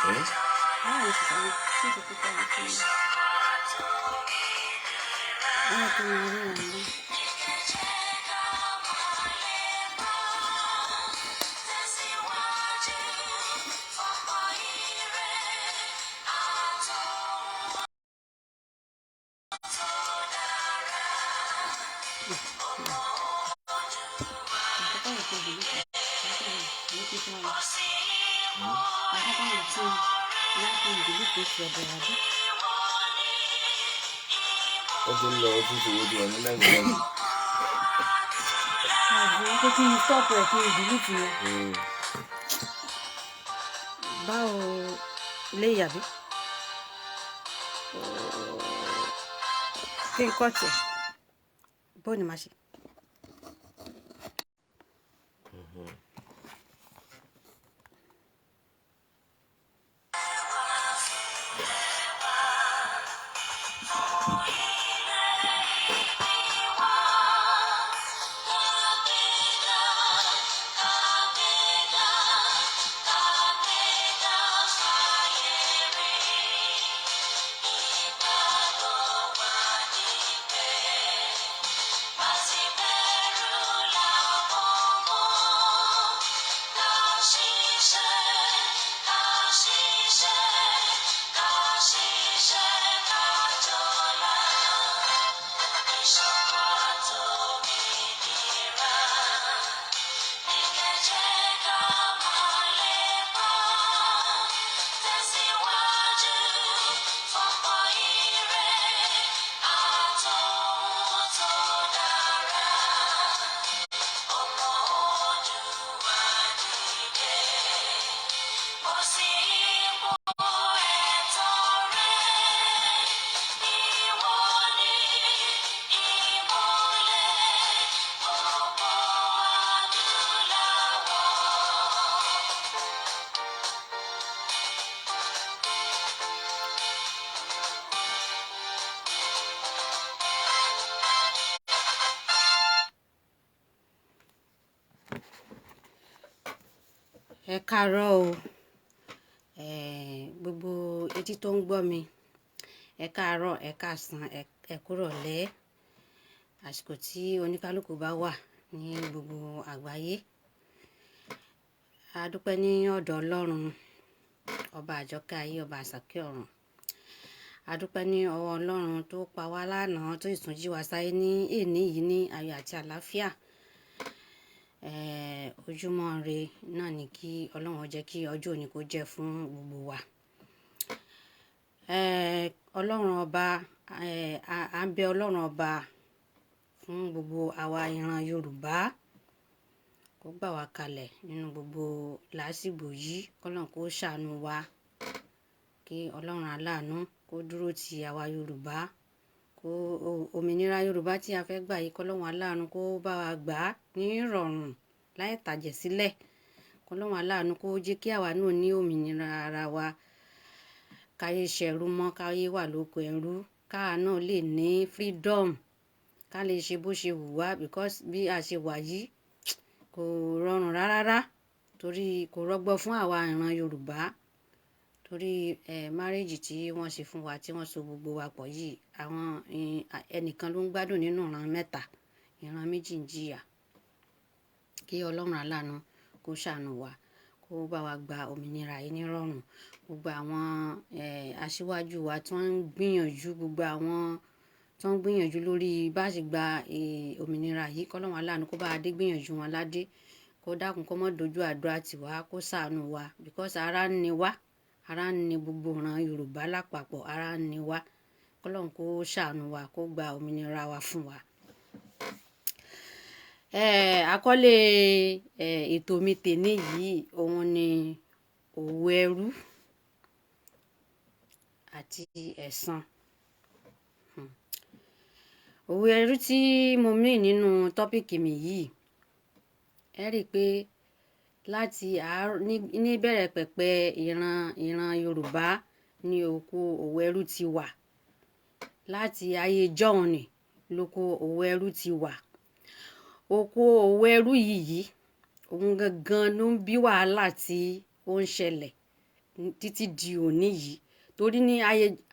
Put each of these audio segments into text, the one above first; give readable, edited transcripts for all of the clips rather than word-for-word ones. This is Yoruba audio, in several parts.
Hmm? Báwo ni ṣe kọ́ ṣe ṣe pípa àti àwọn tó máa rí wọn lọ. Àkọ́kọ́ yẹn kí n delete ẹ̀. Àkọ́kọ́ yẹn ní kí n fún wa. Hmm? Àkọ́kọ́ yẹn tí láti delete oṣù ọ̀bẹ̀rẹ̀ àbí. Ó ti ń lọ, ó tún ti wojú wa ní 9:11. Àbí pé kí n stop ẹ̀ kí n delete yẹn. Báwo lè yàbí? Kí n kọ́ tiẹ̀. Bó ni màá ṣe? Ẹ káàárọ̀ o. Gbogbo etí tó ń gbọ́ mi. Ẹ káàárọ̀, ẹ káàsán, ẹ kúrọ̀lẹ́. Àsìkò tí oníkálukú bá wà ní gbogbo àgbáyé. A dúpẹ́ ní ọ̀dọ̀ Ọlọ́run, ọba àjọkẹ́ ayé, ọba àsàkẹ́ ọ̀run. A dúpẹ́ ní ọwọ́ Ọlọ́run tó pa wá lánàá, tó sì tún jí wa sáyé ní èní yìí ní ayọ̀ àti àlàáfíà. Ojúmọ́ ire náà ni kí Ọlọ́run jẹ́ kí ọjọ́ òní kó jẹ́ fún gbogbo wa. Ọlọ́run ọba, à ń bẹ Ọlọ́run ọba fún gbogbo àwa ìran Yorùbá kó gbà wá kalẹ̀ nínú gbogbo làásìgbò yìí, kí Ọlọ́run kó ṣàánú wa, kí Ọlọ́run aláàánú kó dúró ti àwa Yorùbá, kó òmìnira Yorùbá tí a fẹ́ gbà yìí, kí Ọlọ́run aláàánú kó bá wa gbà á ní ìrọ̀rùn láì tàjẹ̀ sílẹ̀. Kí Ọlọ́run aláàánú kó jẹ́ kí àwa náà ní òmìnira ara wa, káyé ṣẹrú mọ́, káyé wà lóko ẹrú, káwa náà lè ní freedom, ká lè ṣe bó ṣe wù wá, because bí a ṣe wà yìí kò rọrùn rárá, torí kò rọgbọ fún àwa ìran Yorùbá. Torí marriage tí wọ́n ṣe fún wa, tí wọ́n so gbogbo wa pọ̀ yìí, àwọn ẹnìkan ló ń gbádùn nínú ìran mẹ́ta, ìran méjì ń jìyà. Kí Ọlọ́run aláàánú kó ṣàánú wa, kó bá wa gba òmìnira yìí ní ìrọ̀rùn. Gbogbo àwọn aṣíwájú wa tí wọ́n ń gbìyànjú, gbogbo àwọn tí wọ́n ń gbìyànjú lórí bá ṣe gba òmìnira yìí, kí Ọlọ́run aláàánú kó bá wa dé gbìyànjú wọn ládé, kó dákun kó má dojú àdúrà tì wá, kó ṣàánú wa, because ara ń ni wá, ara ń ni gbogbo ìran Yorùbá lápapọ̀, ara ń ni wá. Kí Ọlọ́run kó ṣàánú wa, kó gba òmìnira wa fún wa. Àkọlé ètò mi tèní yìí, òun ni òwò ẹrú àti ẹ̀san. Òwò ẹrú tí mo mean nínú tọ́píìkì mi yìí, ẹ rí i pé láti àárọ̀ ní ìbẹ̀rẹ̀ pẹ̀pẹ̀ ìran Yorùbá ni oko òwò ẹrú ti wà. Láti ayé ìjọ́un ni lóko òwò ẹrú ti wà. Oko òwò ẹrú yìí òun gangan ló ń bí wàhálà tí ó ń ṣẹlẹ̀ títí di òní yìí. Torí ní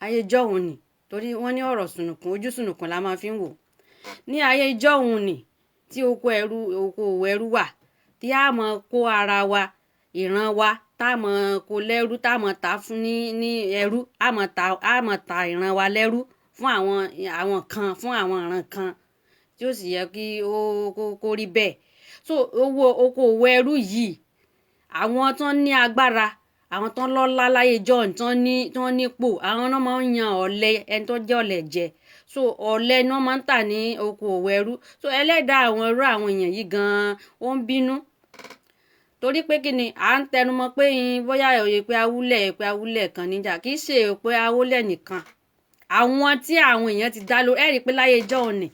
ayé jọ́hun ni, torí wọ́n ní ọ̀rọ̀ sùnùkùn, ojú sùnùkùn la máa fi ń wò. Ní ayé jọ́hun ni tí oko ẹrú, oko òwò ẹrú wà, tí a máa kó ara wa, ìran wa, tá a máa kó lẹ́rú, tá a máa tà fún ní ẹrú, a máa ta ìran wa lẹ́rú fún àwọn kan, fún àwọn ìran kan, tí ó sì yẹ kí ó kó rí bẹ́ẹ̀. So owó oko òwò ẹrú yìí, àwọn tó ní agbára, àwọn tó lọ́lá láyé jọ́hun, tó nípò, àwọn náà máa ń yan ọ̀lẹ, ẹni tó jẹ́ ọ̀lẹ jẹ. So ọ̀lẹ ni wọ́n máa ń tà ní oko òwò ẹrú. So ẹlẹ́dàá àwọn ẹrú, àwọn èèyàn yìí gan-an, ó ń bínú. Torí pé kí ni à ń tẹnumọ́ pé bóyá èpè awúlẹ̀, èpè awúlẹ̀ kan níjà, kì í ṣe èpè awúlẹ̀ nìkan. Àwọn tí àwọn èèyàn ti dá lórí, ẹ rí i pé láyé jọ́hun ni,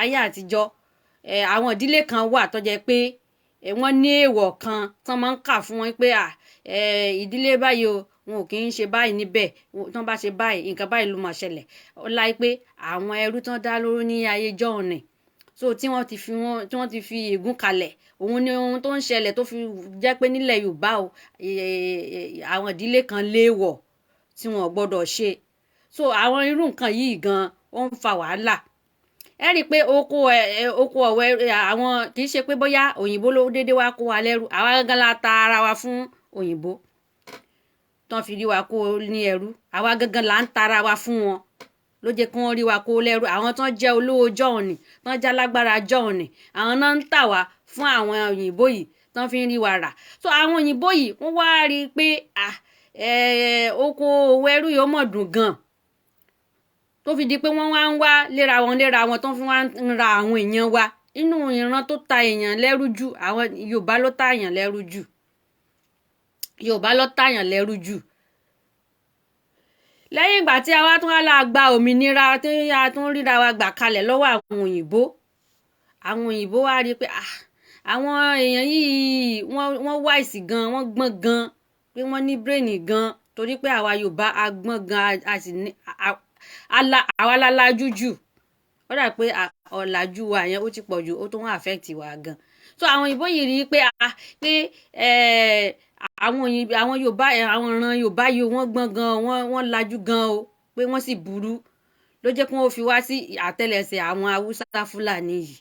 ayé àtijọ́, àwọn ìdílé kan wà tó jẹ́ pé wọ́n ní èèwọ̀ kan tán máa ń kà fún wọn pé ìdílé báyìí o, wọn ò kì í ṣe báyìí níbẹ̀, tán bá ṣe báyìí, nǹkan báyìí ló máa ṣẹlẹ̀. Ó láì pé àwọn ẹrú tán dá lóró ní ayé jọ́hun ni, so tí wọ́n ti fi wọ́n, tí wọ́n ti fi ègún kalẹ̀, òun ni ohun tó ń ṣẹlẹ̀ tó fi jẹ́ pé nílẹ̀ Yorùbá o, àwọn ìdílé kan léèwọ̀ tí wọn ò gbọ́dọ̀ ṣe. So àwọn irú nǹkan yìí gan, ó ń fa wàhálà. Ẹ rí i pé oko ọ̀wẹ́ àwọn, kì í ṣe pé bóyá òyìnbó ló déédéé wá kó wa lẹ́rú. Àwa gangan la ta ara wa fún òyìnbó tán fi rí wa kó ní ẹrú. Àwa gangan là ń tara wa fún wọn, ló jẹ́ kí wọ́n rí wa kó lẹ́rú. Àwọn tán jẹ́ olówó jọ̀hún ni, tán jẹ́ alágbára jọ̀hún ni, àwọn náà ń tà wá fún àwọn òyìnbó yìí tán fi ń rí wa rà. So àwọn òyìnbó yìí, wọ́n wá rí i pé oko òwò ẹrú yìí, ó mọ̀ dùn gan, tó fi di pé wọ́n wá ń wá léra wọn léra wọn, tó fi wá ń ra àwọn èèyàn wa. Inú ìran tó ta èèyàn lẹ́rú jù, àwọn Yorùbá ló ta èèyàn lẹ́rú jù. Yorùbá ló ta èèyàn lẹ́rú jù. Lẹ́yìn ìgbà tí a wá tún wá la gba òmìnira, tí a tún ríra wa gbà kalẹ̀ lọ́wọ́ àwọn òyìnbó, àwọn òyìnbó wá rí i pé àwọn èèyàn yìí, wọ́n wise gan, wọ́n gbọ́n gan, pé wọ́n ní brain gan. Torí pé àwa Yorùbá, a gbọ́n gan, a sì ní àwa la lajú jù. Ó dà pé ọ̀làjú wa yẹn, ó ti pọ̀ jù, ó tún wọ́n affect wa gan. So àwọn òyìnbó yìí rí i pé pé àwọn òyìnbó, àwọn Yorùbá, àwọn ìran Yorùbá yìí, wọ́n gbọ́n gan, wọ́n lajú gan o, pé wọ́n sì burú, ló jẹ́ kí wọ́n fi wá sí àtẹ́lẹsẹ̀ àwọn Haúsá Fúlàní yìí.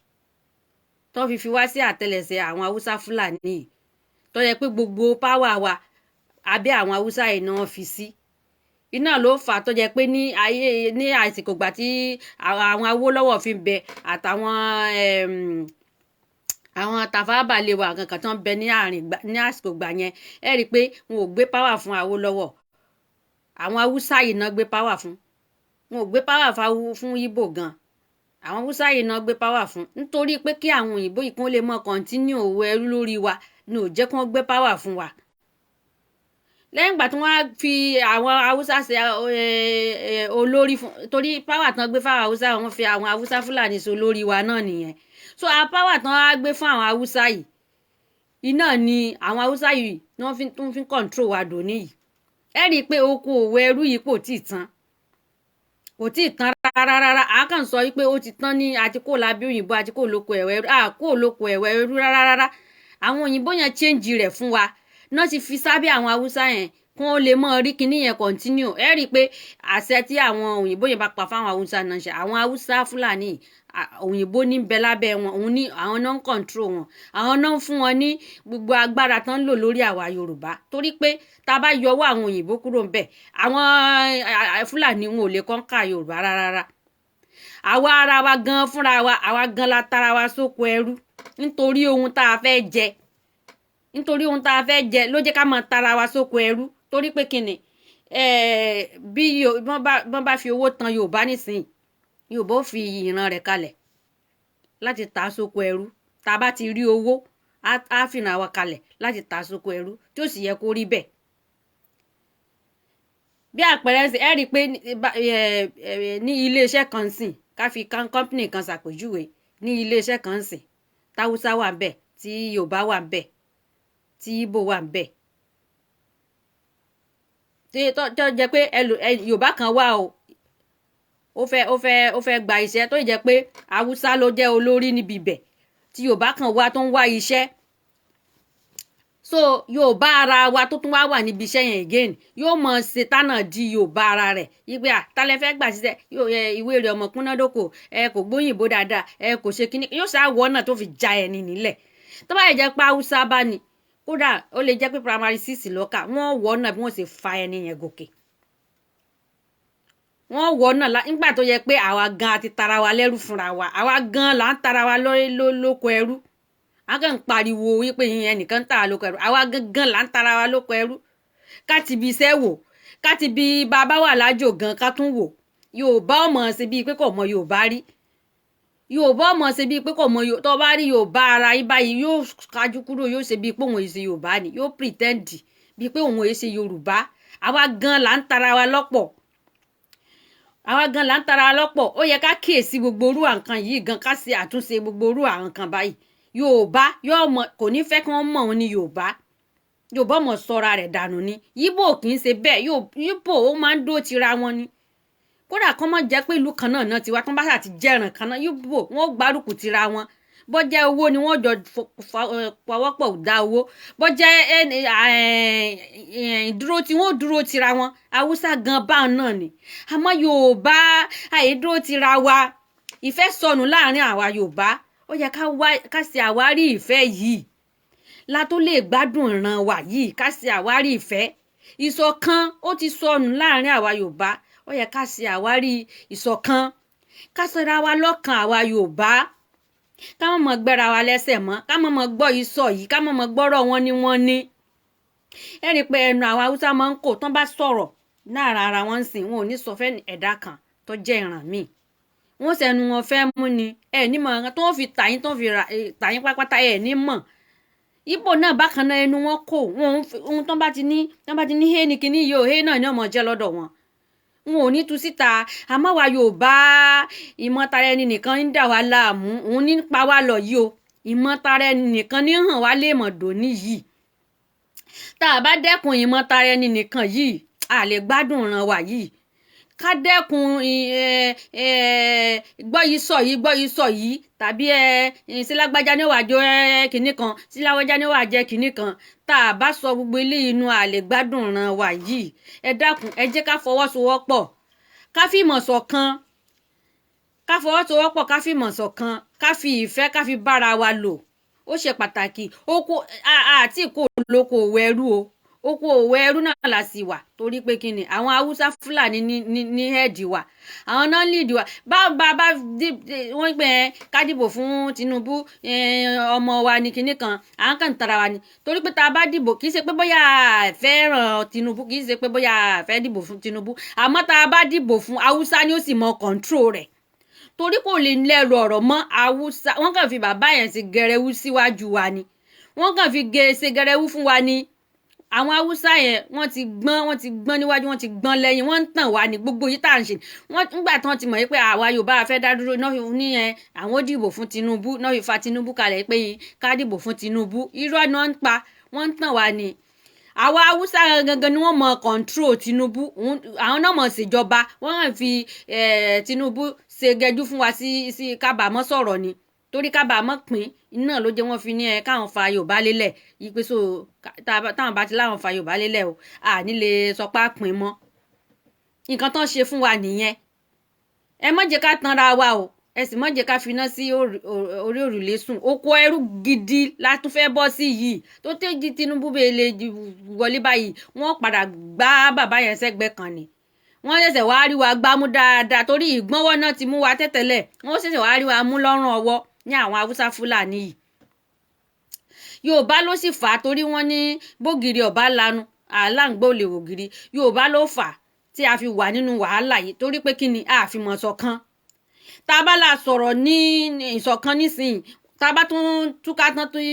Tó fi wá sí àtẹ́lẹsẹ̀ àwọn Haúsá Fúlàní yìí, tó yẹ pé gbogbo power wa, abẹ́ àwọn Haúsá yìí náà fi sí. Iná ló fà á tó jẹ́ pé ní ayé, ní àsìkò ìgbà tí àwọn Awólọ́wọ̀ fi ń bẹ, àtàwọn àwọn Tafawa Balewa kankan tó ń bẹ ní àárín ní àsìkò ìgbà yẹn, ẹ rí i pé wọn ò gbé power fún Awólọ́wọ̀. Àwọn Haúsá yìí náà gbé power fún. Wọn ò gbé power fún Ìgbò gan. Àwọn Haúsá yìí náà gbé power fún, nítorí pé kí àwọn òyìnbó yìí kún lè mọ continue òwò ẹrú lórí wa ni ò jẹ́ kí wọ́n gbé power fún wa. Lẹ́yìn ìgbà tí wọ́n á fi àwọn Haúsá ṣe olórí fún, torí power tán gbé fáwọn Haúsá, wọ́n fi àwọn Haúsá Fúlàní ṣe olórí wa náà nìyẹn. So àwọn power tán á gbé fún àwọn Haúsá yìí, iná ni àwọn Haúsá yìí ni wọ́n fi tún fi control wa dòní yìí. Ẹ rí i pé oko òwò ẹrú yìí kò tí ì tán, kò tí ì tán rárá rárá. A kàn sọ wípé ó ti tán ní àti kó lábẹ́ òyìnbó, àti kó lóko ẹ̀wẹ̀ ẹrú, à kó lóko ẹ̀wẹ̀ ẹrú rárá rárá. Àwọn òyìnbó yẹn change rẹ̀ fún wa náà, ti fi sábẹ́ àwọn Haúsá yẹn kí wọ́n lè mọ rí kinní yẹn continue. Ẹ rí i pé àṣẹ tí àwọn òyìnbó yẹn bá pa fáwọn Haúsá náà ṣe. Àwọn Haúsá Fúlàní, òyìnbó ní bẹ lábẹ́ wọn, òun ní àwọn náà ń control wọn, àwọn náà ń fún wọn ní gbogbo agbára tán ń lò lórí àwa Yorùbá. Torí pé tá a bá yọwọ́ àwọn òyìnbó kúrò ńbẹ̀, àwọn Fúlàní wọn ò lè conquer Yorùbá rárá. Àwa ara wa gan fúnra wa, àwa gan la tara wa sóko ẹrú nítorí ohun tá a fẹ́ jẹ. Nítorí ohun tá a fẹ́ jẹ ló jẹ́ ká máa tara wa sóko ẹrú. Torí pé kíni? Bí wọ́n bá fi owó tan Yorùbá nísìnyí, Yorùbá ó fi ìran rẹ̀ kalẹ̀ láti ta sóko ẹrú. Tá a bá ti rí owó, á fìràn wa kalẹ̀ láti ta sóko ẹrú, tí ó sì yẹ kó rí bẹ́ẹ̀. Bí àpẹẹrẹ ṣe, ẹ rí i pé ní iléeṣẹ́ kan sìn, ká fi company kan ṣàpèjúwe, ní iléeṣẹ́ kan sìn, táwùsá wà ńbẹ̀, tí Yorùbá wà ńbẹ̀, tí Ìgbò wà ńbẹ̀, tí tó jẹ́ pé Yorùbá kan wà o, ó fẹ́ gba iṣẹ́, tó jẹ́ pé Haúsá ló jẹ́ olórí níbi ibẹ̀. Tí Yorùbá kan wá tó ń wá iṣẹ́, so Yorùbá ara wa tó tún wá wà níbi iṣẹ́ yẹn again yóò mọ̀ ṣe tánà di Yorùbá ara rẹ̀ yípe à tálẹ̀ fẹ́ gbà síṣẹ́, ìwé rẹ̀ ọmọ kúnádókò, ẹ kò gbóyìnbó dáadáa, ẹ kò ṣe kíní, yóò ṣáà wọ́ náà tó fi já ẹni nílẹ̀. Tó bá yẹ jẹ́ pé Haúsá bá ní, kódà ó lè jẹ́ pé primary six lọ́kà, wọ́n wọ́ náà bí wọ́n ṣe fa ẹni yẹn gòkè. Wọ́n wọ́ náà nígbà tó yẹ pé àwa gan àti tara wa lẹ́rú fúnra wa. Àwa gan là ń tara wa lóko ẹrú. A kàn ń pariwo wípé ìyẹn nìkan ń tà lóko ẹrú. Àwa gangan là ń tara wa lóko ẹrú. Ká ti bi iṣẹ́ wò, ká ti bi bàbá wà lájò gan, ká tún wò. Yorùbá ọmọ ṣe bíi pé kò mọ Yorùbá rí. Yorùbá ọmọ ṣe bíi pé kò mọ. Tó bá rí Yorùbá ara yín báyìí, yóò kájú kúrò, yóò ṣe bíi pé òun èsè Yorùbá ni, yóò pretend bíi pé òun èsè Yorùbá. Àwa gan là ń tara wa lọ́pọ̀. Àwa gan là ń tara wa lọ́pọ̀. Ó yẹ ká kíyèsí gbogbo orú nǹkan yìí gan, ká ṣe àtúnṣe gbogbo orú àwọn nǹkan báyìí. Yorùbá yóò mọ, kò ní fẹ́ kí wọ́n mọ̀ òun ní Yorùbá. Yorùbá mọ̀ sọ́ra rẹ̀ dànù ni. Yíbò kì í ṣe bẹ́ẹ̀. Yíbò ó máa ń dó tira wọn ni. Kódà kọ́ mọ́ jẹ́ pé ìlú kan náà náà tiwa, tán bá ṣáà ti jẹ́ràn kan náà, Yíbò wọ́n gbárùkù tira wọn. Bọ́ jẹ́ owó ni wọ́n jọ pawọ́pọ̀ dá owó, bọ́ jẹ́ dúró tí wọ́n dúró tira wọn. Haúsá gan báwọn náà ni. Àmọ́ Yorùbá, àìdúró tira wa, ìfẹ́ sọnù láàrin àwa Yorùbá. Ó yẹ ká ṣe àwárí ìfẹ́ yìí la tó lè gbádùn ìran wa yìí. Ká ṣe àwárí ìfẹ́, ìṣọ̀kan ó ti sọnù láàrin àwa Yorùbá. Ó yẹ ká ṣe àwárí ìṣọ̀kan, ká sọra wa lọ́kàn àwa Yorùbá, ká má mọ̀ gbẹ́ra wa lẹ́sẹ̀ mọ́, ká má mọ̀ gbọ́ ìsọ̀ yìí, ká má mọ̀ gbọ́rọ̀ wọn ni wọ́n ní. Ẹ rí i pé ẹnu àwọn Haúsá máa ń kò tán bá sọ̀rọ̀ láàrin ara wọn sìn, wọn ò ní sọ fẹ́ ẹ̀dá kan tó jẹ́ ìran míì. Wọ́n sẹ́nu wọn fẹ́ mú ni ẹ ní mọ̀ tó ń fi tàyín, tó ń fi tàyín pátápátá, ẹ ní mọ̀. Ìgbò náà bákan náà, ẹnu wọn kò wọn. Ohun tó bá ti ní hé ní kinní yìí o, hé náà ní ọmọ jẹ́ lọ́dọ̀ wọn, wọn ò ní tú síta. Àmọ́ wa Yorùbá, ìmọ̀tara ẹni nìkan ń dà wá láàmú, òun ní pa wá lọ yìí o. Ìmọ̀tara ẹni nìkan ní hàn wá lè mọ̀ dòní yìí. Tá a bá dẹ́kun ìmọ̀tara ẹni nìkan yìí, a lè gbádùn ìran wa yìí. Ká dẹ́kun gbọ́ yìí, sọ yìí, gbọ́ yìí, sọ yìí, tàbí sílágbájá ní wàá jọ kìnnì kan, sílágbájá ní wàá jẹ kìnnì kan. Tá a bá sọ gbogbo eléyìí inú, a lè gbádùn ìran wa yìí. Ẹ dákun, ẹ jẹ́ ká fọwọ́sowọ́pọ̀, ká fìmọ̀ ṣọ̀kan. Ká fọwọ́sowọ́pọ̀, ká fìmọ̀ ṣọ̀kan, ká fi ìfẹ́, ká fi bára wa lò. Ó ṣe pàtàkì. Oko àti kò lóko òwò ẹrú o, oko òwò ẹrú náà la sì wà. Torí pé kí ni? Àwọn Haúsá Fúlàní ní head wa, àwọn náà lead wa. Bá bá bá wọ́n gbẹ ká dìbò fún Tinubu, ọmọ wa ní kinní kan, à ń kàn tara wa ni. Torí pé tá a bá dìbò, kì í ṣe pé bóyá a fẹ́ràn Tinubu, kì í ṣe pé bóyá a fẹ́ dìbò fún Tinubu. Àmọ́ tá a bá dìbò fún Haúsá ni ó sì mọ control rẹ̀, torí kò lè lẹ́rù ọ̀rọ̀ mọ́ Haúsá. Wọ́n kàn fi bàbá yẹn sí gẹrẹwú síwájú wa ni. Wọ́n kàn fi ṣe gẹrẹwú fún wa ni. Àwọn Haúsá yẹn, wọ́n ti gbọ́n, wọ́n ti gbọ́n níwájú, wọ́n ti gbọ́n lẹ́yìn. Wọ́n ń tàn wá ní gbogbo yìí tá à ń ṣe. Wọ́n nígbà tí wọ́n ti mọ̀ pé àwa Yorùbá fẹ́ dá dúró náà ní ẹ àwọn ó dìbò fún Tinubu náà, fi fa Tinubu kalẹ̀ pé ká dìbò fún Tinubu. Irọ́ ni wọ́n ń pa, wọ́n ń tàn wá ní. Àwa Haúsá gangan ni wọ́n mọ control Tinubu, àwọn náà mọ̀ ṣèjọba. Wọ́n kàn fi Tinubu ṣe gẹjú fún wa sí kábàámọ̀ sọ̀rọ̀ ni, torí kábàámọ̀ pín iná ló jẹ́. Wọ́n fi ní ẹ káwọn fa Yorùbá lélẹ̀ yìí pé so táwọn bá ti láwọn fa Yorùbá lélẹ̀ o, à nílé sọpá pín mọ́. Nǹkan tán ṣe fún wa nìyẹn. Ẹ má jẹ́ ká tanra wa o, ẹ sì má jẹ́ ká finá sí orí òrùlé sùn. Oko ẹrú gidi la tún fẹ́ bọ́ sí yìí. Tó tẹ́jú Tinubu bẹ́ẹ̀ lè wọlé báyìí, wọ́n padà gbá bàbá yẹn sẹ́gbẹ́ kan ni. Wọ́n ṣẹ̀ṣẹ̀ wá rí wa gbámú dáadáa, torí ìgbọ́nwọ́ náà ti mú wa tẹ́tẹ̀lẹ̀. Wọ́n ṣẹ̀ṣẹ̀ wá rí wa mú lọ́rùn ọwọ́ ní àwọn Haúsá Fúlàní yìí. Yorùbá ló sì fà á, torí wọ́n ní bógiri ọba lanu, aláǹgbá ò lè wògiri. Yorùbá ló fà á tí a fi wà nínú wàhálà yìí. Torí pé kí ni? A fi mọ̀ ṣọ̀kan. Tá a bá la sọ̀rọ̀ ní ìṣọ̀kan nísìnyí, tá a bá tún túká tán tí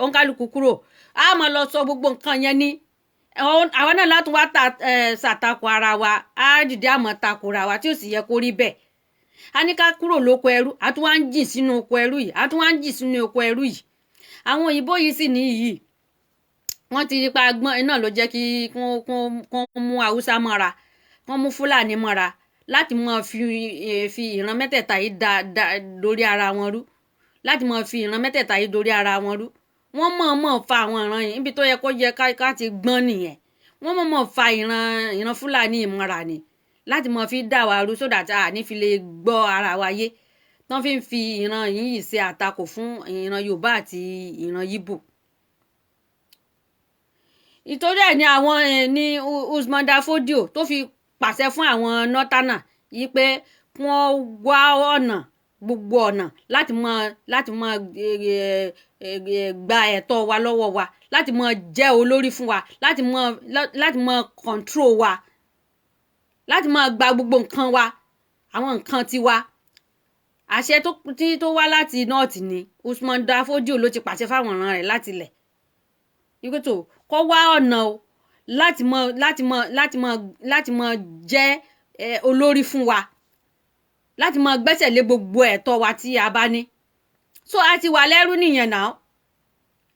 òǹkálùkù kúrò, a máa lọ sọ gbogbo nǹkan yẹn ní àwọn náà látún wá ṣàtakò ara wa. Á dìde, àmọ́ takò ra wa, tí ó sì yẹ kó rí bẹ́ẹ̀. A ní ká kúrò lóko ẹrú, a tún wá ń jìn sínú oko ẹrú yìí, a tún wá ń jìn sínú oko ẹrú yìí. Àwọn òyìnbó yìí sì ní yìí, wọ́n ti rí pa gbọ́n iná ló jẹ́ kí wọ́n mú Haúsá mọ́ra, wọ́n mú Fúlàní mọ́ra. láti máa fi ìran mẹ́tẹ̀ẹ̀ta yìí da da dorí ara wọn rú, láti máa fi ìran mẹ́tẹ̀ẹ̀ta yìí dorí ara wọn rú. Wọ́n mọ̀ọ́mọ̀ fa àwọn ìran yìí níbi tó yẹ kó yẹ ká ti gbọ́n nìyẹn. Wọ́n mọ̀ọ́mọ̀ fa ìran Fúlàní ìmọ̀ra ni láti máa fi dá wa rú, so that a ní fi lè gbọ́ ara wa yé, tán fi ń fi ìran yìí ṣe àtakò fún ìran Yorùbá àti ìran Yíbò. Ìtorí ẹ̀ ni àwọn ní Usman Dan Fodio tó fi pàṣẹ fún àwọn northerner yìí pé wọ́n wá ọ̀nà, gbogbo ọ̀nà, láti máa gba ẹ̀tọ́ wa lọ́wọ́ wa, láti máa jẹ́ olórí fún wa, láti máa control wa, láti máa gba gbogbo nǹkan wa, àwọn nǹkan tiwa. Àṣẹ tó tí tó wá láti north ni Usman Dan Fodio ló ti pàṣẹ fáwọn ọ̀ràn rẹ̀ láti ilẹ̀ wípé tó kọ́ wá ọ̀nà o láti mọ jẹ́ olórí fún wa, láti mọ gbẹ́sẹ̀ lé gbogbo ẹ̀tọ́ wa tí a bá ní. So a ti wà lẹ́rú nìyẹn náà,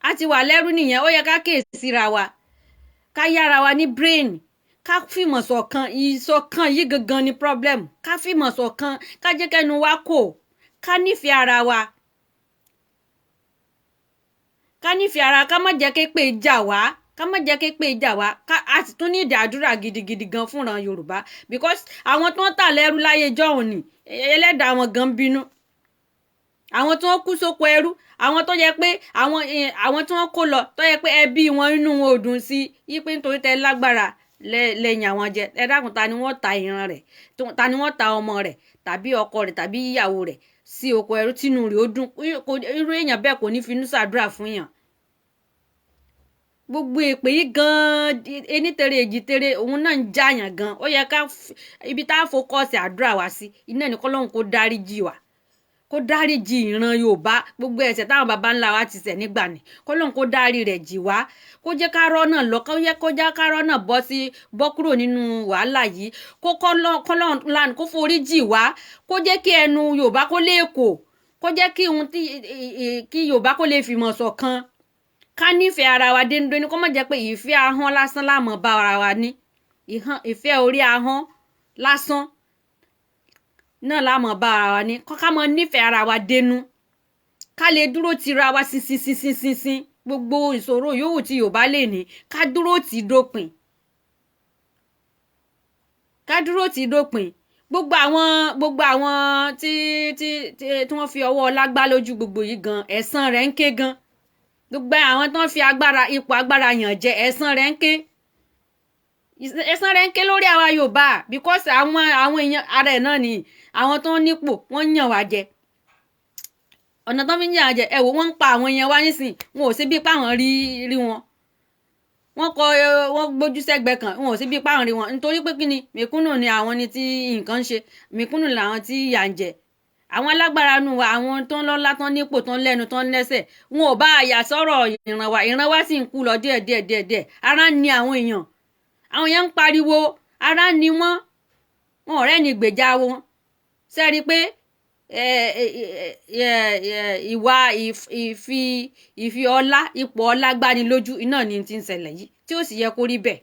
a ti wà lẹ́rú nìyẹn. Ó yẹ ká kíyèsíra wa, ká yára wa ní brain, ká fìmọ̀ ṣọ̀kan. Ìṣọ̀kan yìí gangan ni problem. Ká fìmọ̀ ṣọ̀kan, ká jẹ́ kẹ́nu wa kò, ká nífẹ̀ẹ́ ara wa, ká nífẹ̀ẹ́ ara, ká má jẹ́ képe jà wá, ká má jẹ́ képe jà wá. Ká a sì tún ní ìdádúrà gidigidi gan fúnra Yorùbá, because àwọn tó ń tà lẹ́rú láyé jọ́hún ni ẹlẹ́dàá wọn gan bínú. Àwọn tí wọ́n kú sóko ẹrú, àwọn tó yẹ pé àwọn tí wọ́n kó lọ, tó yẹ pé ẹbí wọn inú wọn ò dùn sí yí pé nítorí tẹ lágbára lẹ́yìn àwọn jẹ. Ẹ dákun, ta ni wọ́n ta ìran rẹ̀, ta ni wọ́n ta ọmọ rẹ̀ tàbí ọkọ rẹ̀ tàbí ìyàwó rẹ̀ sí oko ẹrú tínú rẹ̀ ó dùn? Irú èèyàn bẹ́ẹ̀ kò ní finú ṣàdúrà fún yàn. Gbogbo èpè yìí gan-an, ení tere èjì tere, òun náà ń jàyàn gan. Ó yẹ ká ibi tá a focus àdúrà wá sí iná ní kọ́lọ́hún kó dáríjì wá, kó dáríjì ìran Yorùbá, gbogbo ẹ̀ṣẹ̀ táwọn baba ńlá wa ti ṣẹ̀ nígbà ni, kọ́lọ́hún kó dárí rẹ̀ jì wá, kó jẹ́ ká rọ́nà lọ, kó jẹ́ ká rọ́nà bọ́ sí bọ́ kúrò nínú wàhálà yìí, kó kọ́lọ́hún lánàá kó forí jì wá, kó jẹ́ kí ẹnu Yorùbá kó lè kò, kó jẹ́ kí ohun tí kí Yorùbá kó lè fìmọ̀ ṣọ̀kan, ká nífẹ̀ẹ́ ara wa dénúdénú, kó má jẹ́ pé ìfẹ́ ahọ́n lásán la máa bá ara wa ní, ìfẹ́ orí ahọ́n lásán náà la máa bá ara wa ní. Ká máa nífẹ̀ẹ́ ara wa dénú, ká lè dúró tira wa sínsínsínsínsín. Gbogbo ìṣòro yòówù tí Yorùbá lè ní, ká dúró tì dópin, ká dúró tì dópin. Gbogbo àwọn tí wọ́n fi ọwọ́ ọlá gbá lójú gbogbo yìí gan, ẹ̀san rẹ̀ ń ké gan. Gbogbo àwọn tó ń fi agbára, ipò agbára yàn jẹ, ẹ̀san rẹ̀ ń ké, ẹ̀san rẹ̀ ń ké lórí àwa Yorùbá, because àwọn èèyàn ara ẹ̀ náà ni àwọn tó ń nípò, wọ́n ń yàn wá jẹ. Ọ̀nà tó fi ń yàn wá jẹ, ẹ wò, wọ́n ń pa àwọn èèyàn wá nísìn, wọn ò sí bí páwọn rí rí wọn, wọ́n kọ wọ́n gbójú sẹ́gbẹ̀ẹ́ kan, wọn ò sí bí páwọn rí wọn. Nítorí pé kí ni? Mẹ̀kúnnù ni àwọn ni tí nǹkan ń ṣe, mẹ̀kúnnù làwọn tí ìyà ń jẹ. Àwọn alágbára nù wa, àwọn tó ń lọ́lá, tó ń nípò, tó ń lẹ́nu, tó ń lẹ́sẹ̀, wọn ò bá àyà sọ̀rọ̀ ìran wa. Ìran wa sì ń kú lọ díẹ̀ díẹ̀ díẹ̀ díẹ̀. Ara ń ni àwọn èèyàn, àwọn èèyàn ń pariwo, ara ń ni wọ́n, wọn ọ̀rẹ́ ni gbèjà wọn. Sẹ́rí pé ìwà ìfi ọlá, ipò ọlá gbani lójú iná ni ti ń ṣẹlẹ̀ yìí, tí ó sì yẹ kó rí bẹ́ẹ̀,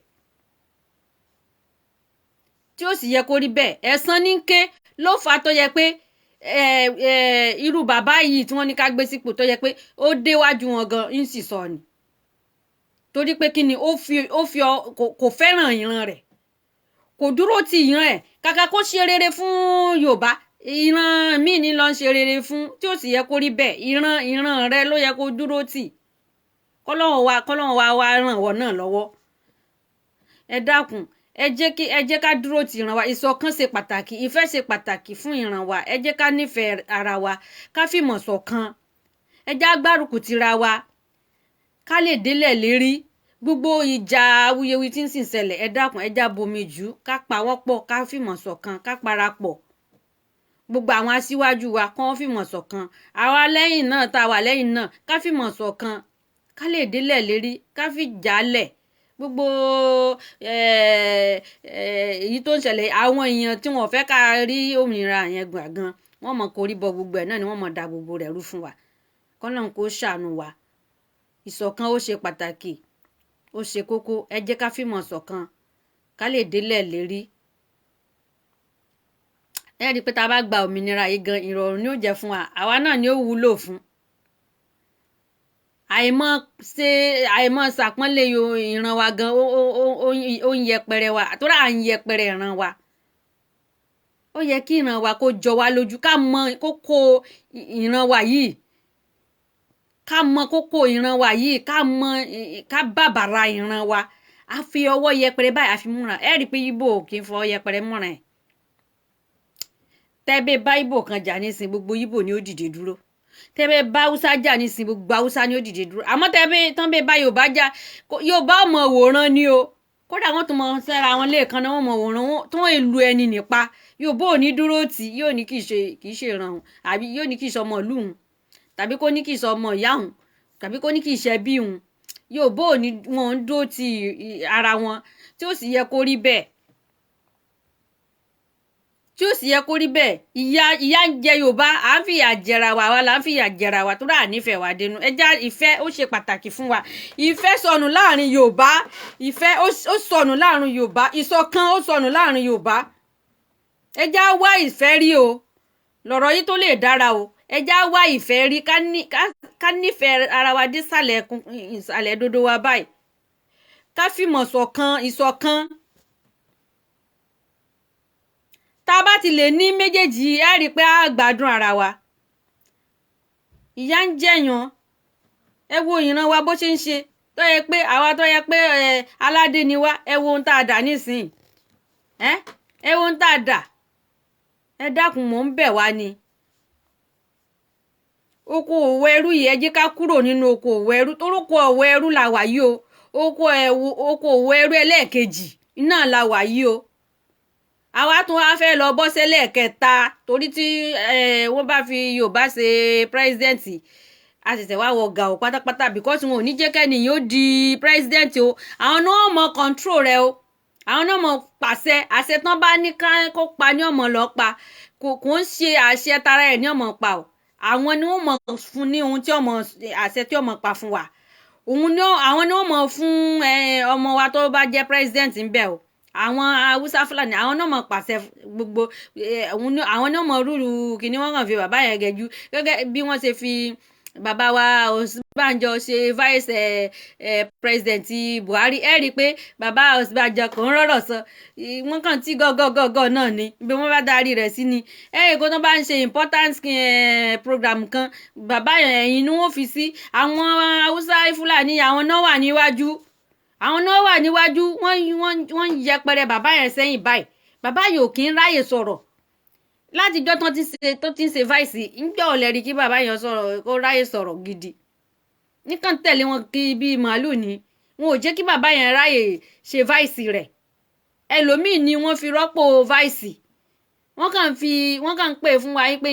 tí ó sì yẹ kó rí bẹ́ẹ̀. Ẹ̀san ní ké ló fà á tó yẹ pé irú bàbá yìí tí wọ́n ní ká gbé sípò, tó yẹ pé ó déwájú wọn gan ń sì sọ ni, torí pé kí ni? Ó fi kò fẹ́ràn ìran rẹ̀, kò dúró ti ìran ẹ̀. Kàkà kó ṣe rere fún Yorùbá, ìran míì ní lọ ń ṣe rere fún, tí ó sì yẹ kó rí bẹ́ẹ̀. Ìran rẹ̀ ló yẹ kó dúró tì. Kọ́lọ́hun wa ràn wọ́n náà lọ́wọ́. Ẹ dákun, ẹ jẹ́ ká dúró ti ìran wa. Ìṣọ̀kan ṣe pàtàkì, ìfẹ́ ṣe pàtàkì fún ìran wa. Ẹ jẹ́ ká nífẹ̀ẹ́ ara wa, ká fìmọ̀ ṣọ̀kan. Ẹ jẹ́ á gbárùkù tira wa, ká lè délẹ̀ lérí. Gbogbo ìjà awuyewuye tí ń sì ń ṣẹlẹ̀, ẹ dákun, ẹ já bomi jù, ká pawọ́pọ̀, ká fìmọ̀ ṣọ̀kan, ká parapọ̀. Gbogbo àwọn aṣíwájú wa kán fìmọ̀ ṣọ̀kan, àwa lẹ́yìn náà tá a wà lẹ́yìn náà, ká fìmọ̀ ṣọ̀kan, ká lè délẹ̀ lérí, ká fi jálẹ̀ gbogbo èyí tó ń ṣẹlẹ̀. Àwọn èèyàn tí wọ́n fẹ́ ká rí òmìnira yẹn gbà gan, wọ́n mọ̀ korí bọ gbogbo ẹ̀ náà ni, wọ́n mọ̀ da gbogbo rẹ̀ rú fún wa. Kọ́lọ́run kó ṣàánú wa. Ìṣọ̀kan ó ṣe pàtàkì, ó ṣe kókó. Ẹ jẹ́ ká fìmọ̀ ṣọ̀kan, ká lè délẹ̀ lérí. Ẹ rí i pé tá a bá gba òmìnira yìí gan, ìrọ̀rùn ni ó jẹ́ fún wa, àwa náà ni ó wúlò fún. Àìmọ̀ ṣe, àìmọ̀ ṣàpọ́nlé ìran wa gan, ó ń yẹpẹrẹ wa, torí à ń yẹpẹrẹ ìran wa. Ó yẹ kí ìran wa kó jọ wá lójú, ká mọ kókó ìran wa yìí, ká mọ kókó ìran wa yìí, ká mọ, ká bàbàrà ìran wa. A fi ọwọ́ yẹpẹrẹ báyìí a fi múra. Ẹ rí i pé Ìgbò kì í fọwọ́ yẹpẹrẹ múra ẹ̀. Tẹ́bẹ́ bá Ìgbò kan jà nísìn, gbogbo Ìgbò ni ó dìde dúró. Tẹ́bẹ́ bá Haúsá jà nísìn, gbogbo Haúsá ni ó dìde dúró. Àmọ́ tẹ́bẹ́ tán bẹ́ bá Yorùbá jà, Yorùbá ọmọ wòran ni o. Kódà wọ́n tún mọ sẹ́ra wọn lẹ́ẹ̀kan náà, wọ́n mọ wòran wọn tó ń lu ẹni nípa. Yorùbá ò ní dúró tì, yóò ní kì í ṣe ìran òun, àbí yóò ní kì í ṣe ọmọ ìlú òun, tàbí kó ní kì í ṣe ọmọ ìyá òun, tàbí kó ní kì í ṣe ẹbí òun. Yorùbá ò ní, wọn ń dúró ti ara wọn, tí ó sì yẹ kó rí bẹ́ẹ̀, tí ó sì yẹ kó rí bẹ́ẹ̀. Ìyà ń jẹ Yorùbá, à ń fìyà jẹra wa, àwa là ń fìyà jẹra wa tó rà nífẹ̀ẹ́ wa dénú. Ẹja ìfẹ́ ó ṣe pàtàkì fún wa. Ìfẹ́ sọnù láàrin Yorùbá, ìfẹ́ ó sọnù láàrin Yorùbá, ìṣọ̀kan ó sọnù láàrin Yorùbá. Ẹja wá ìfẹ́ rí o, lọ̀rọ̀ yìí tó lè dára o. Ẹja wá ìfẹ́ rí, ká nífẹ̀ẹ́ ara wa dé ìsàlẹ̀ dodo wa báyìí, ká fìmọ̀ ṣọ̀kan, ìṣọ̀kan. Tá a bá ti lè ní méjèèjì, ẹ rí i pé a gbádùn ara wa. Ìyà ń jẹyàn. Ẹ wo ìran wa bó ṣe ń ṣe, tó yẹ pé àwa tó yẹ pé ẹ aládé ni wá. Ẹ wo ohun tá a dà nísìnyí, ẹ wo ohun tá a dà. Ẹ dákun, mò ń bẹ̀ wá ni. Oko òwò ẹrú yìí, ẹ jẹ́ ká kúrò nínú oko òwò ẹrú, toróko òwò ẹrú la wà yìí o. Oko òwò ẹrú ẹlẹ́ẹ̀kejì náà la wà yìí o. Àwa tún wá fẹ́ lọ bọ́ sẹ́lẹ̀ kẹta, torí tí wọ́n bá fi Yorùbá ṣe president, a ṣẹ̀ṣẹ̀ wá wọ gàù pátápátá, because wọn ò ní jẹ́ kẹ́ni yóò di president o. Àwọn náà mọ control rẹ o, àwọn náà mọ pàṣẹ. Àṣẹ tán bá ní ká kó pa ní ọmọ lọ pa, kò ń ṣe àṣẹ tara ẹ̀ ní ọmọ pa o. Àwọn ni wọ́n mọ fún ní ohun tí ọmọ, àṣẹ tí ọmọ pa fún wa, òun ni àwọn ni wọ́n mọ fún ọmọ wa tó bá jẹ́ president ń bẹ̀ o. Àwọn Haúsá Fúlàní, àwọn náà mọ pàṣẹ gbogbo. Àwọn náà mọ rúru kìíní. Wọ́n kàn fi bàbá yẹn gẹ̀jú, gẹ́gẹ́ bí wọ́n ṣe fi bàbá wa Ọ̀ṣínbàjò ṣe vice president Buhari. Ẹ rí i pé bàbá Ọ̀ṣínbàjò kò ń rọ̀rọ̀ sọ, wọ́n kàn tí gọ́gọ́gọ́gọ́ náà ni bí wọ́n bá darí rẹ̀ sí ni. Ẹ rí i pé tó bá ń ṣe important program kan, bàbá yẹn ẹ̀yìn ni wọ́n fi sí. Àwọn Haúsá Fúlàní, àwọn náà wà níwájú, àwọn náà wà níwájú. Wọ́n ń yẹpẹrẹ bàbá yẹn sẹ́yìn báyìí. Bàbá yìí ò kí ń ráyè sọ̀rọ̀ látijọ́ tó ti ń ṣe vice. Ńjọ́ ò lè rí kí bàbá yẹn sọ̀rọ̀, kó ráyè sọ̀rọ̀ gidi. Nìkan tẹ̀lé wọn kí bíi màálù ni. Wọn ò jẹ́ kí bàbá yẹn ráyè ṣe vice rẹ̀. Ẹlòmíì ni wọ́n fi rọ́pò vice. Wọ́n kàn ń pè fún wa pé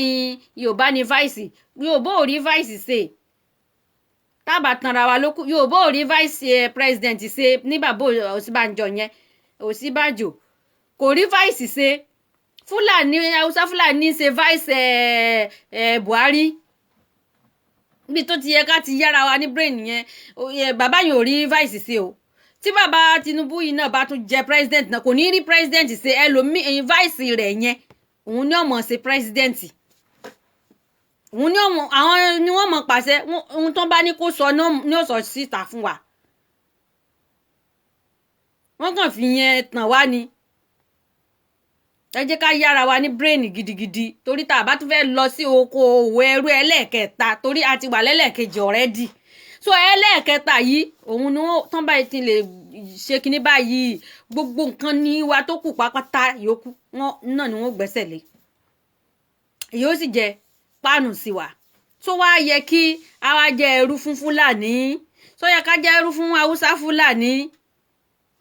Yorùbá ni vice. Yorùbá ò rí vice ṣe, tábà tanra wa lókù. Yorùbá ò rí vice president ṣe ní bàbá Ọ̀ṣínbàjò yẹn. Ọ̀ṣínbàjò kò rí vice ṣe. Fúlàní, Haúsá Fúlàní ṣe vice Buhari. Níbi tó ti yẹ ká ti yára wa ní brain yẹn, bàbá yẹn ò rí vice ṣe o. Tí bàbá Tinubu yìí náà bá tún jẹ president náà, kò ní rí president ṣe. Ẹlòmíì, vice rẹ̀ yẹn, òun ní ọmọ ṣe president, òun ní ọmọ, àwọn ni wọ́n mọ̀ pàṣẹ. Ohun tó bá ní kó sọ ní ó sọ síta fún wa. Wọ́n kàn fi yẹn tàn wá ni. Ẹ jẹ́ ká yára wa ní brain gidigidi, torí tá a bá tún fẹ́ lọ sí oko òwò ẹrú ẹlẹ́ẹ̀kẹta, torí a ti wà lẹ́lẹ́ẹ̀kejì already. So ẹlẹ́ẹ̀kẹta yìí, òun ni wọ́n tán báyìí ti lè ṣe kinní báyìí, gbogbo nǹkan ní wa tó kù pápátá yòókù wọn náà ni wọ́n gbẹ́sẹ̀ lé, yóò sì jẹ páànù sí wa. Tó wá yẹ kí a wá jẹ ẹrú fún Fúlàní? Tó yẹ ká jẹ ẹrú fún Haúsá Fúlàní?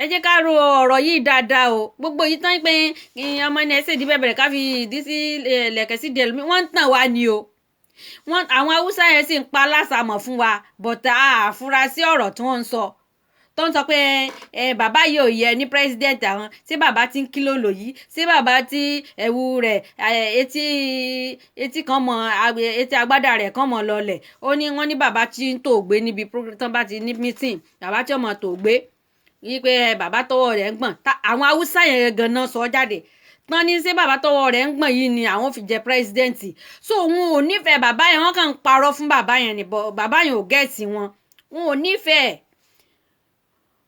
Ẹ jẹ́ ká ro ọ̀rọ̀ yìí dáadáa o. Gbogbo yìí tán pé ọmọ ẹni ẹsẹ̀ ìdí bẹ̀rẹ̀ ká fi ìdí sí lẹ̀kẹ̀ sí díẹ̀ lómi, wọ́n ń tàn wá ni o. Wọ́n àwọn Haúsá yẹn sì ń pa lásàmọ̀ fún wa, bọ̀tà àfúrásì ọ̀rọ̀ tí wọ́n ń sọ, tó ń sọ pé ẹ bàbá yìí ò yẹ ní president àwọn. Ṣé bàbá tí ń kílò lò yìí? Ṣé bàbá tí ẹ̀wù rẹ̀ etí etí kan mọ etí agbádá rẹ̀ kan mọ̀ lọlẹ̀? Ó ní wọ́n ní bàbá tí ń tò gbé níbi program tán bá ti ní meeting, bàbá tí ó mọ̀ tò gbé yí pé bàbá tọwọ́ rẹ̀ ń gbọ̀n. Àwọn Haúsá yẹn gan-an sọ jáde. Tán ní ṣé bàbá tọwọ́ rẹ̀ ń gbọ̀n yìí ni àwọn fi jẹ president. So wọn ò nífẹ̀ẹ́ bàbá yẹn, wọ́n kàn ń parọ́ fún bàbá yẹn ni, bàbá yẹn ò get wọn. Wọn ò nífẹ̀ẹ́,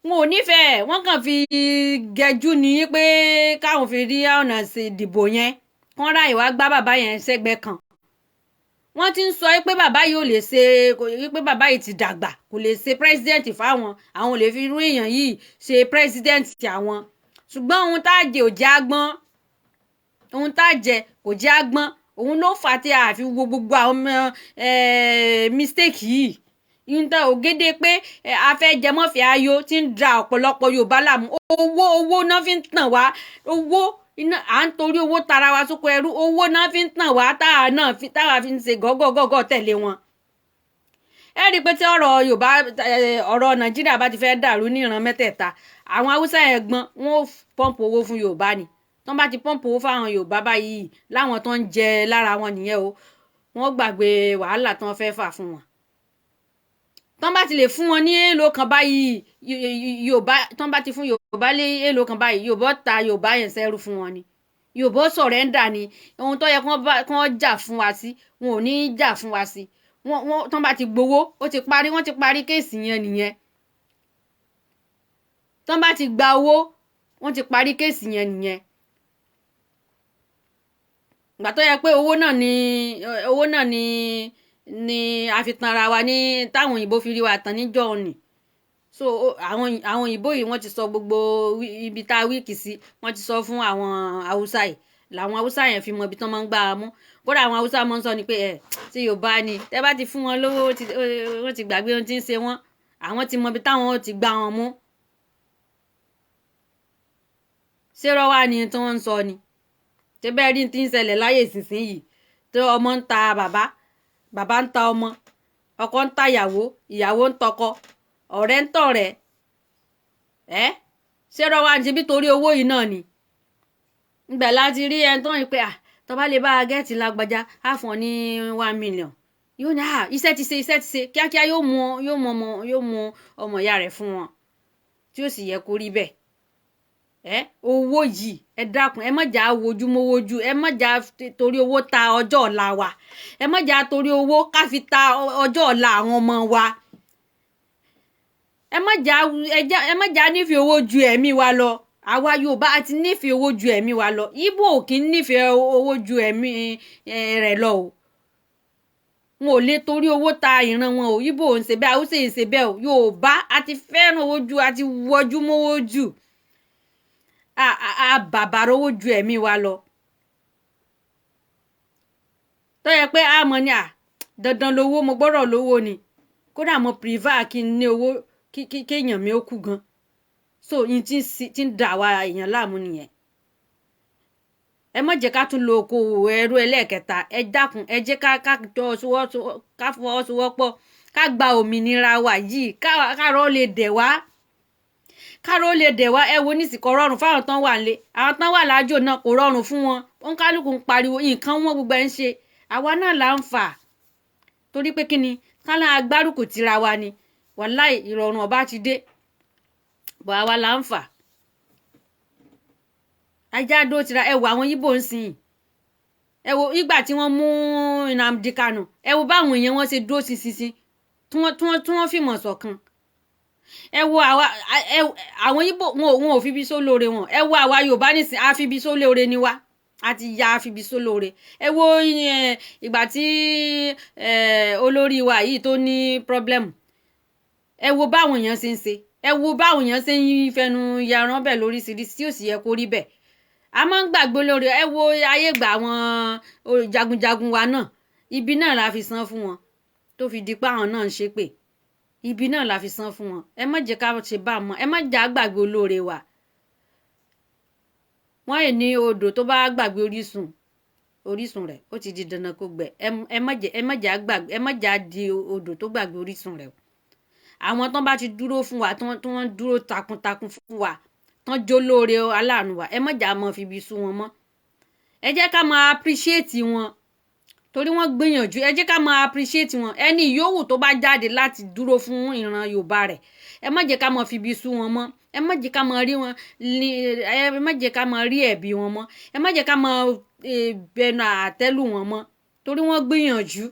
wọn ò nífẹ̀ẹ́. Wọ́n kàn fi gẹjú ní pé káwọn fi rí ọ̀nà ìdìbò yẹn, kán ráyè wá gbá bàbá yẹn sẹ́gbẹ́ kan. Wọ́n ti ń sọ pé bàbá yìí ò lè ṣe, pé bàbá yìí ti dàgbà, kò lè ṣe president fáwọn, àwọn ò lè fi irú èèyàn yìí ṣe president àwọn. Ṣùgbọ́n ohun tá a jẹ ò jẹ́ àgbọ́n, ohun tá a jẹ kò jẹ́ àgbọ́n. Òun ló fà á tí a fi wo gbogbo àwọn mistake yìí. Níta ògèdè pé a fẹ́ jẹmọ́fẹ́ ayọ̀ tí ń da ọ̀pọ̀lọpọ̀ Yorùbá láàmú. Owó, owó náà fi ń tàn wá. Owó iná à ń torí owó tara wa sóko ẹrú. Owó náà fi ń tàn wá, táwa náà fi táwa fi ń ṣe gọ́gọ́gọ́gọ́ tẹ̀lé wọn. Ẹ rí i pé tí ọ̀rọ̀ Yorùbá, ọ̀rọ̀ Nàìjíríà bá ti fẹ́ dàrú ní ìran mẹ́tẹ̀ẹ̀ta, àwọn Haúsá yẹn gbọ́n, wọn ò pump owó fún Yorùbá ni. Tọ́n bá ti pump owó fáwọn Yorùbá báyìí, láwọn tó ń jẹ lára wọn nìyẹn o, wọ́n gbàgbé wàhálà tí wọ́n fẹ́ fà fún wọn. Tọ́n bá ti lè fún wọn ní èèlò kan báyìí, Yorùbá, tọ́n bá ti fún Yorùbá lé èèlò kan báyìí, Yorùbá ta Yorùbá yẹn sẹ́rù fún wọn ni, Yorùbá surrender ni. Ohun tó yẹ kí wọ́n jà fún wa sí, wọn ò ní í jà fún wa sí. Wọ́n tọ́n bá ti gbowó, ó ti parí, wọ́n ti parí case yẹn nìyẹn. Tọ́n bá ti gba owó, wọ́n ti parí case yẹn nìyẹn. Ìgbà tó yẹ pé owó náà ni a fi tanra wa ní táwọn òyìnbó fi rí wa tán níjọ́ òní. So àwọn òyìnbó yìí, wọ́n ti sọ gbogbo ibi tá a weak sí, wọ́n ti sọ fún àwọn Haúsá yìí, làwọn Haúsá yẹn fi mọ ibi tán máa ń gbá a mú. Kódà àwọn Haúsá máa ń sọ ni pé ẹ tí Yorùbá ni, tẹ́ bá ti fún wọn lówó, wọ́n ti gbàgbé ohun tí ń ṣe wọ́n. Àwọn ti mọ ibi táwọn ti gbá wọn mú. Ṣé rọ́wá ni tí wọ́n ń sọ ni? Ṣé bẹ́ẹ̀ rí tí ń ṣẹlẹ̀ láyé ìsinsìnyí, tó ọmọ ń ta bàbá, bàbá ń ta ọmọ, ọkọ ń ta ìyàwó, ìyàwó ń tọkọ, ọ̀rẹ́ ń tọ̀rẹ́ ẹ́? Ṣé rọ́wá ní? Ṣe bí torí owó yìí náà ni? Ńgbà láti rí ẹni tó ń pè à, tó bá lè bá a get lágbájá, á fún ọ ní 1 million, yóò ní à, iṣẹ́ ti ṣe, iṣẹ́ ti ṣe kíákíá, yóò mú ọmọ ìyá rẹ̀ fún wọn, tí ó sì yẹ kó rí bẹ́ẹ̀. Ẹ owó yìí, ẹ dákun, ẹ má jà wojú mówó ju, ẹ má jà torí owó ta ọjọ́ ọ̀la wa, ẹ má jà torí owó ká fi ta ọjọ́ ọ̀la àwọn ọmọ wa. Ẹ má jà nífẹ̀ẹ́ owó ju ẹ̀mí wa lọ. Àwa Yorùbá a ti nífẹ̀ẹ́ owó ju ẹ̀mí wa lọ. Ìgbò ò kí ń nífẹ̀ẹ́ owó ju ẹ̀mí rẹ̀ lọ o. Wọn ò lè torí owó ta ìran wọn o. Ìgbò ò ń ṣe bẹ́ẹ̀, Haúsá ò ń ṣe bẹ́ẹ̀ o. Yorùbá a ti fẹ́ràn owó ju, a ti wọjú mówó jù, a bàbàrà owó ju ẹ̀mí wa lọ. Tó yẹ pé a mọ̀ ní à dandan lówó, mo gbọ́dọ̀ lówó ni. Kódà mo prefer kí n ní owó kí kéèyàn mi ó kú gan. So yín tí ń da àwa èèyàn láàmú nìyẹn. Ẹ má jẹ́ ká tún lo okòwò ẹrú ẹlẹ́ẹ̀kẹta. Ẹ dákun, ẹ jẹ́ ká jọ ká fọwọ́sowọ́pọ̀, ká gba òmìnira wa yìí, kárọ̀ lè dẹ̀ wá, kárọ̀ lè dẹ̀ wá. Ẹ wo nísì, kò rọrùn fáwọn tán wà lé, àwọn tán wà lájò náà, kò rọrùn fún wọn. Wọn kálukú ń pariwo nǹkan wọn, gbogbo ẹ̀ ń ṣe. Àwa náà là ń fà, torí pé kí ni kálá agbárùkù tira wa ni. Wàláì, ìrọ̀rùn ọba ti dé bọ̀, àwa là ń fà. Ajá dó tira. Ẹ wo àwọn Yíbò ń sìn, ẹ wo ìgbà tí wọ́n mú Nnamdi Kanu, ẹ wo báwọn èèyàn wọn ṣe dúró ṣinṣinṣin, tí wọ́n fìmọ̀ ṣọ̀kan. Ẹ wo àwa, àwọn Yíbò, wọn ò fi bí sólóore wọn. Ẹ wo àwa Yorùbá nísìn, á fi bí sólóore ni wá, a ti ya àfibi sólóore. Ẹ wo ìgbà tí olórí wa yìí tó ní problem, ẹ wo báwọn èèyàn ṣe ń ṣe, ẹ wo báwọn èèyàn ṣe ń fẹnu yaran bẹ́ẹ̀ lóríṣiríṣi, tí ò sì yẹ kó rí bẹ́ẹ̀. A máa ń gbàgbé lórí. Ẹ wo ayé gbà àwọn jagunjagun wa náà, ibi náà la fi san fún wọn, tó fi di pé àwọn náà ń ṣépè. Ibi náà la fi san fún wọn. Ẹ má jẹ́ ká ṣe bá mọ́, ẹ má jà gbàgbé olóore wa. Wọ́n yìí ní odò tó bá gbàgbé orísun rẹ̀, ó ti di dandan kó gbẹ. Ẹ má jẹ́ gbàgbé, ẹ má jẹ́ di odò tó gbàgbé orísun rẹ̀. Àwọn tán bá ti dúró fún wa, tí wọ́n dúró takuntakun fún wa, tán jó lóore aláàánú wa, ẹ má jà mọ́ fi ibi sú wọn mọ́. Ẹ jẹ́ ká máa appreciate wọn. Torí wọ́n gbìyànjú. Ẹ jẹ́ ká máa appreciate wọn. Ẹni yòówù tó bá jáde láti dúró fún ìran Yorùbá rẹ̀, ẹ má jẹ́ ká máa fi ibi sú wọn mọ́. Ẹ má jẹ́ ká máa rí wọn ní, ẹ má jẹ́ ká máa rí ẹ̀bi wọn mọ́. Ẹ má jẹ́ ká máa bẹnu àtẹ́lù wọn mọ́, torí wọ́n gbìyànjú.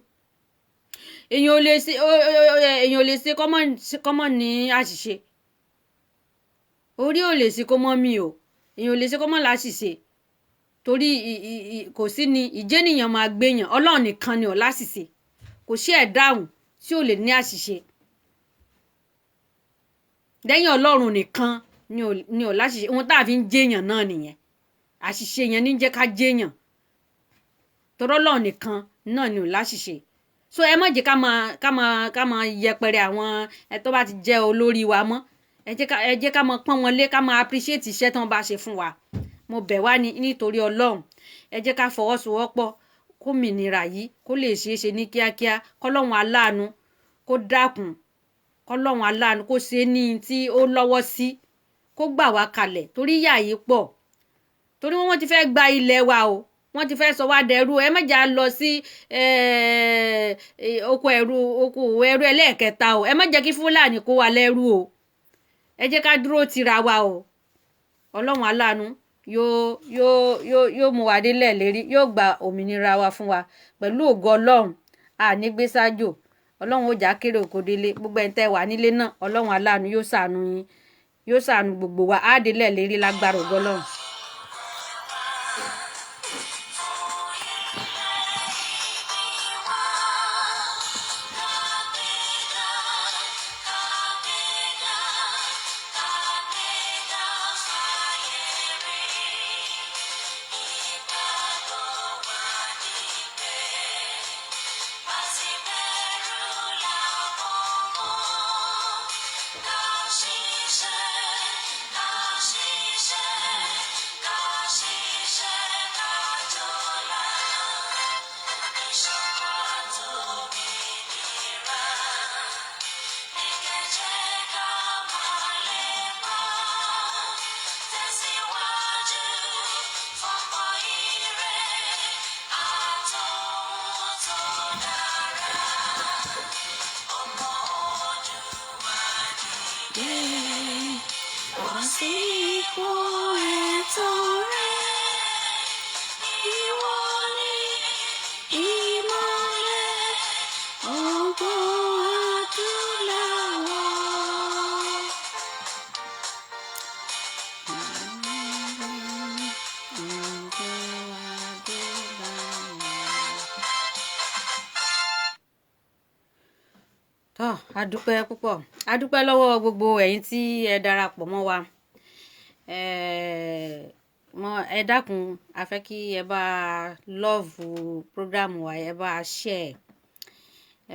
Èèyàn ò lè ṣe kọ́mọ ní àṣìṣe. Orí ò lè ṣe kó mọ́ mi o. Èèyàn ò lè ṣe kọ́mọ láṣìṣe, torí kò sí ni ìjẹ́nìyàn máa gbéyàn. Ọlọ́run nìkan ni ò láṣìṣe. Kò sí ẹ̀dáhùn tí ò lè ní àṣìṣe lẹ́yìn Ọlọ́run nìkan ni ò láṣìṣe. Ohun tá a fi ń jẹ́yàn náà nìyẹn. Àṣìṣe yẹn ní jẹ́ ká jẹ́yàn, torí Ọlọ́run nìkan náà ni ò láṣìṣe. So ẹ má jẹ́ ká máa yẹpẹrẹ àwọn ẹ tó bá ti jẹ́ olórí wa mọ́. Ẹ jẹ́ ká máa pọ́n wọn lé, ká máa appreciate iṣẹ́ tí wọ́n bá ṣe fún wa. Mo bẹ̀ wá ní nítorí Ọlọ́run, ẹ jẹ́ ká fọwọ́sowọ́pọ̀ kómìnira yìí kó lè ṣeé ṣe ní kíákíá. Kọ́lọ́run aláàánú kó dákun, kọ́lọ́run aláàánú kó ṣe é ní tí ó lọ́wọ́ sí, kó gbà wá kalẹ̀, torí ìyà yìí pọ̀, torí wọ́n ti fẹ́ gba ilẹ̀ wa o. Wọ́n ti fẹ́ sọ wá dẹrú. Ẹ má jà lọ sí oko ẹrú ẹlẹ́ẹ̀kẹta o. Ẹ má jẹ́ kí Fúlàní kó wa lẹ́rú o. Ẹ jẹ́ ká dúró tira wa o. Ọlọ́run aláàánú yóò yóò yóò yóò mú wa délẹ̀ lérí, yóò gba òmìnira wa fún wa pẹ̀lú ògo Ọlọ́run. Àní gbé sájò. Ọlọ́run ó já kéré oko délé. Gbogbo ẹni tẹ́ wà nílé náà, Ọlọ́run aláàánú yóò ṣàánú yín, yóò ṣàánú gbogbo wa. Á délẹ̀ lérí lágbára ògo Ọlọ́run. Sípò ẹ̀tọ́ rẹ̀, ìwọ ni ìmọ́lẹ̀ ògo adúláwọ̀. Ògo adúláwọ̀. Tọ́, a dúpẹ́ púpọ̀. A dúpẹ́ lọ́wọ́ gbogbo ẹ̀yin tí ẹ darapọ̀ mọ́ wa. Mọ ẹ dákun, a fẹ́ kí ẹ bá love program wa, ẹ bá share,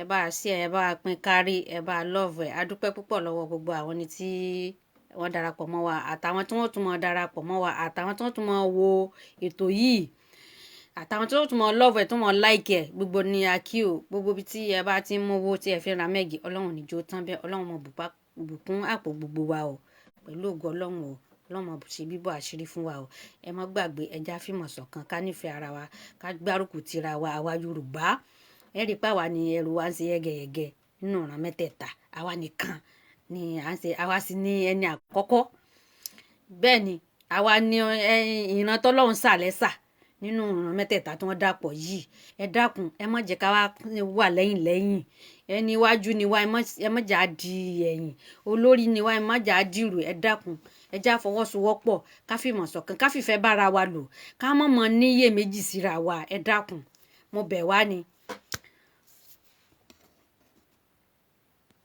ẹ bá share, ẹ bá pín kárí, ẹ bá love ẹ. A dúpẹ́ púpọ̀ lọ́wọ́ gbogbo àwọn ẹni tí wọ́n darapọ̀ mọ́ wa, àtàwọn tí wọ́n tún mọ́ darapọ̀ mọ́ wa, àtàwọn tí wọ́n tún mọ́ wo ètò yìí, àtàwọn tí wọ́n tún mọ́ love ẹ̀, tó mọ́ like ẹ̀. Gbogbo ní a kí o. Gbogbo ibi tí ẹ bá ti ń mówó tí ẹ fi ń ra mẹ́gì, Ọlọ́run ní jó tán bẹ́ẹ̀. Ọlọ́run mọ̀ bùkún àpò gbogbo wa o, pẹ̀lú ògo Ọlọ́run o. Ọlọ́run mọ̀ ṣe bíbọ̀ àṣírí fún wa o. Ẹ má gbàgbé, ẹ já fìmọ̀ ṣọ̀kan, ká nífẹ̀ẹ́ ara wa, ká gbárùkù tira wa. Àwa Yorùbá, ẹ rí i pé àwa ni ẹrù wa ń ṣe yẹ́gẹ́yẹ́gẹ́ nínú ìran mẹ́tẹ̀ẹ̀ta. Àwa nìkan ni à ń ṣe, àwa sì ní ẹni àkọ́kọ́. Bẹ́ẹ̀ ni, àwa ni ìran tọ́lọ́run sà lẹ́sà nínú ìran mẹ́tẹ̀ẹ̀ta tí wọ́n dàpọ̀ yìí. Ẹ dákun, ẹ má jẹ́ ká wá wà lẹ́yìn lẹ́yìn. Ẹni iwájú ni wá, ẹ má jà á di ẹ̀yìn. Olórí ni wá, ẹ má jà á dìrù. Ẹ dákun, ẹ já fọwọ́sowọ́pọ̀, ká fìmọ̀ ṣọ̀kan, ká fìfẹ́ bára wa lò, ká má mọ níyè méjì síra wa. Ẹ dákun, mo bẹ̀ wá ni.